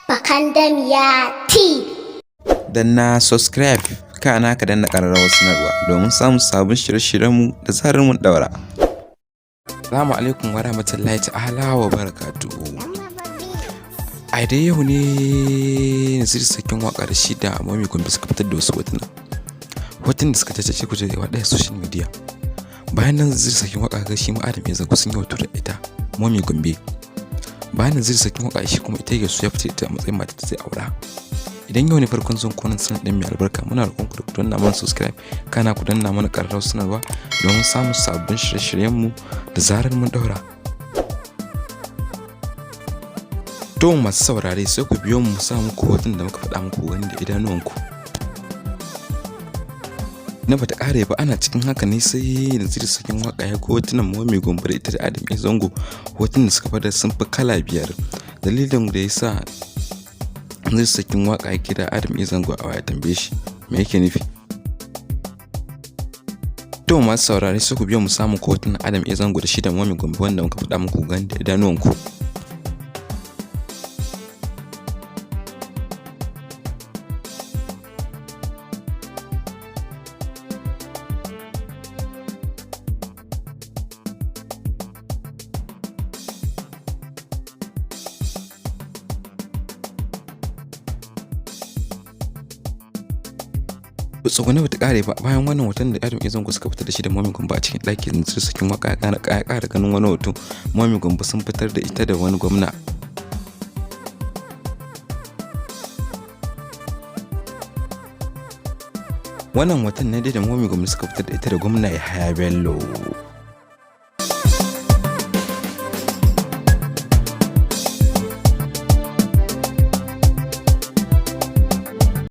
Bakandamiya TV. Danna subscribe, kana ka danna ƙararrawar sanarwa domin samun sabon shirye-shiryenmu da zarar mun ɗaura. Salamu alaikum wa rahmatullahi ta'ala wa barakatuhu. A dai yau ne Naziru Sarkin Waƙa da shi da Momi Gombe suka fitar da wasu hotuna. Hotunan da suka cece kuce gaba ɗaya social media. Bayan nan Naziru Sarkin Waƙa ga shi ma Adam A Zango sun yi hoto da ita Momi Gombe. Bayan Naziru Sarkin Waƙa shi kuma ita yake so ya fita ita a matsayin matar da zai aura. Idan yau ne farkon zuwan ku wannan channel ɗin mai albarka, muna roƙon ku da ku danna mana subscribe, kana ku danna mana ƙararrawar sanarwa domin samun sabbin shirye-shiryenmu da zarar mun ɗaura. To masu saurare, sai ku biyo mu sa muku hoton da muka faɗa muku gani da idanuwanku. Na bata ƙare ba, ana cikin haka ne sai Naziru Sarkin Waƙa ya ga hotunan Momi Gombe da ita da Adam A Zango. Hotunan da suka fada sun fi kala 5. Dalilin da ya sa Naziru Sarkin Waƙa ya kira Adam A Zango a waya tambaye shi me yake nufi. To masu saurare, sai ku biyo mu samu hotunan Adam A Zango da shi da Momi Gombe wanda muka faɗa muku gani da idanuwanku. Tsugune bata kare ba, bayan wannan hoton da Adam A Zango suka fitar da shi da Momi Gombe a cikin ɗaki, Naziru Sarkin Waƙa ya ƙara ganin wani hoto Momi Gombe sun fitar da ita da wani gwamna. Wannan hoton ne dai da Momi Gombe suka fitar da ita da gwamna Yahaya Bello.